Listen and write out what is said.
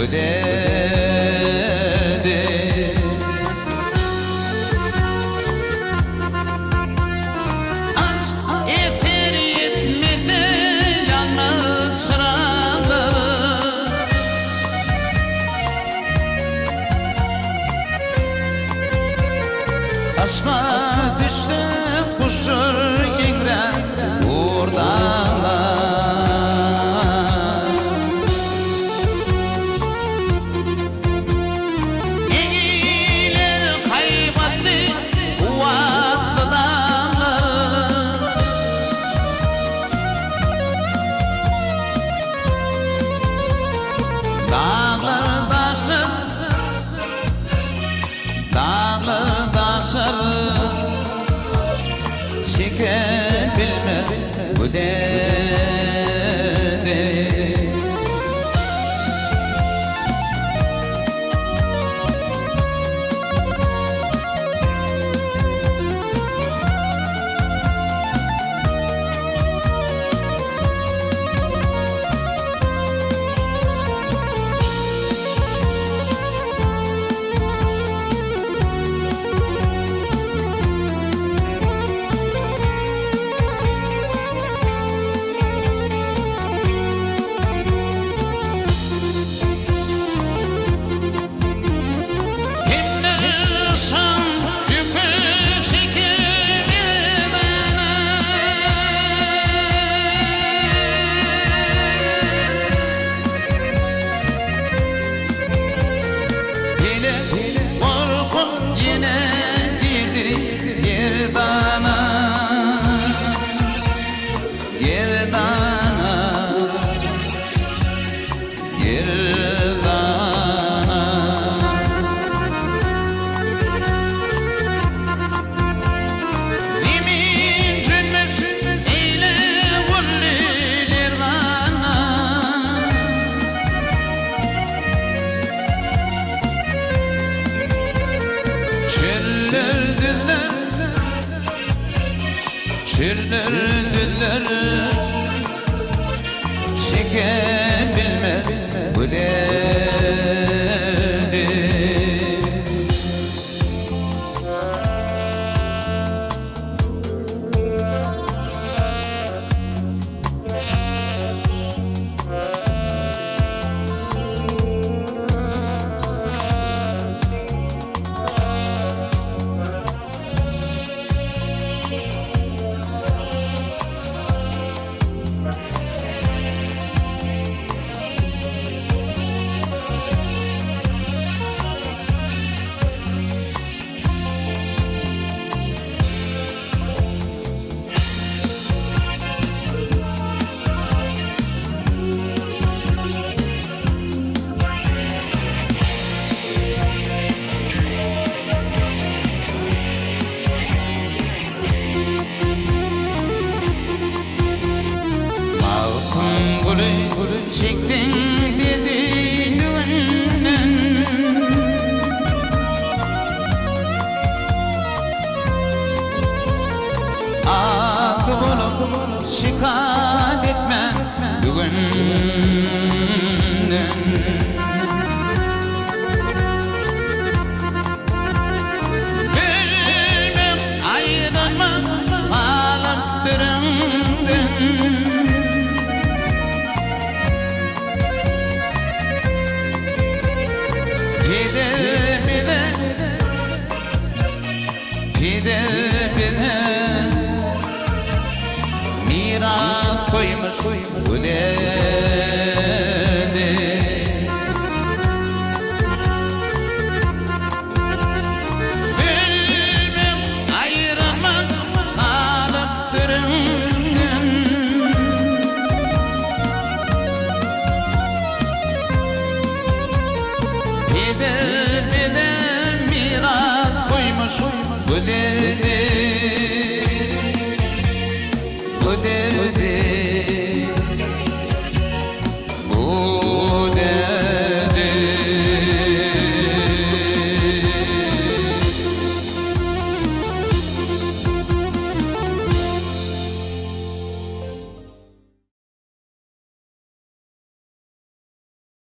bu derdi. Aşk eser etmese ýalňyz çyraglar. Aşka düşse huşur eňrän ur daglar. Egiler haýbatly kuwwatly daglar. Daglar daşar, daglar daşar, Çeke bilmez bu derdi. Kimdir şam ýüpi çeker merdana. Hile gorky ýene girdi gerdana, Gerdana, gerdana. Zemin jümmüş eýle gully lerzana. Çöller düzler, çöller düzler, Çeke bilmez bu derdi. Magtymguly çekseň derdi düwünden. Asy bolup şikat etme düwünden. Bilmem aýrylmak galar biriňden. Gider bize, gider bize miras goýmuş bu derdi.